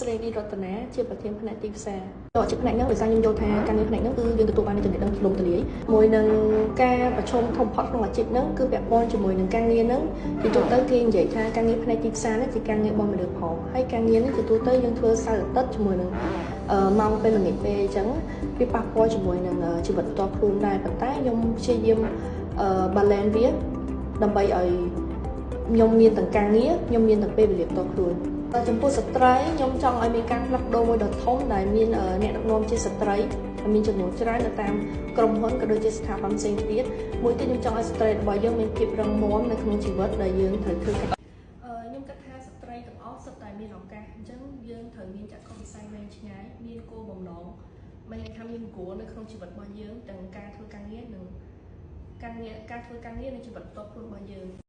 ស្រីរីរតនាជាប្រធានផ្នែកទីផ្សារតជាផ្នែកហ្នឹងដោយសារខ្ញុំយល់ថាការងារផ្នែកហ្នឹងគឺយើងទទួលបាននូវចំណេះដឹងទូលំទូលាយមួយនឹងការប្រឈមធំផុតក្នុងអាជីពហ្នឹងគឺពាក់ព័ន្ធជាមួយនឹងការងារហ្នឹងជាទូទៅគេនិយាយថាការងារផ្នែកទីផ្សារហ្នឹងជាការងាររបស់មនុស្សប្រុសហើយការងារហ្នឹងជាទូទៅយើងធ្វើសៅរ៍អាទិត្យជាមួយនឹងម៉ោងពេលល្ងាចពេលអញ្ចឹងវាប៉ះពាល់ជាមួយនឹងជីវិតផ្ទាល់ខ្លួនដែរប៉ុន្តែខ្ញុំព្យាយាម balance វាដើម្បីឲ្យខ្ញុំមានទាំងការងារខ្ញុំមានទាំងពេលវេលាផ្ទាល់ខ្លួនចំពោះស្ត្រីខ្ញុំចង់ឲ្យមានការផ្លាស់ប្ដូរមួយដ៏ធំដែលមានអ្នកដឹកនាំជាស្ត្រីមានចំនួនច្រើននៅតាមក្រុមហ៊ុនក៏ដូចជាស្ថាប័នផ្សេងទៀតមួយទៀតខ្ញុំចង់ឲ្យស្ត្រីរបស់យើងមានភាពរឹងមាំនៅក្នុងជីវិតដែលយើងត្រូវធ្វើការខ្ញុំគិតថាស្ត្រីទាំងអស់សុទ្ធតែមានឱកាសអញ្ចឹងយើងត្រូវមានចក្ខុវិស័យវែងឆ្ងាយមានគោលបំណងមានន័យថាមានគោលនៅក្នុងជីវិតរបស់យើងទាំងការធ្វើការងារនិងការងារការធ្វើការងារនិងជីវិតផ្ទាល់ខ្លួនរបស់យើង។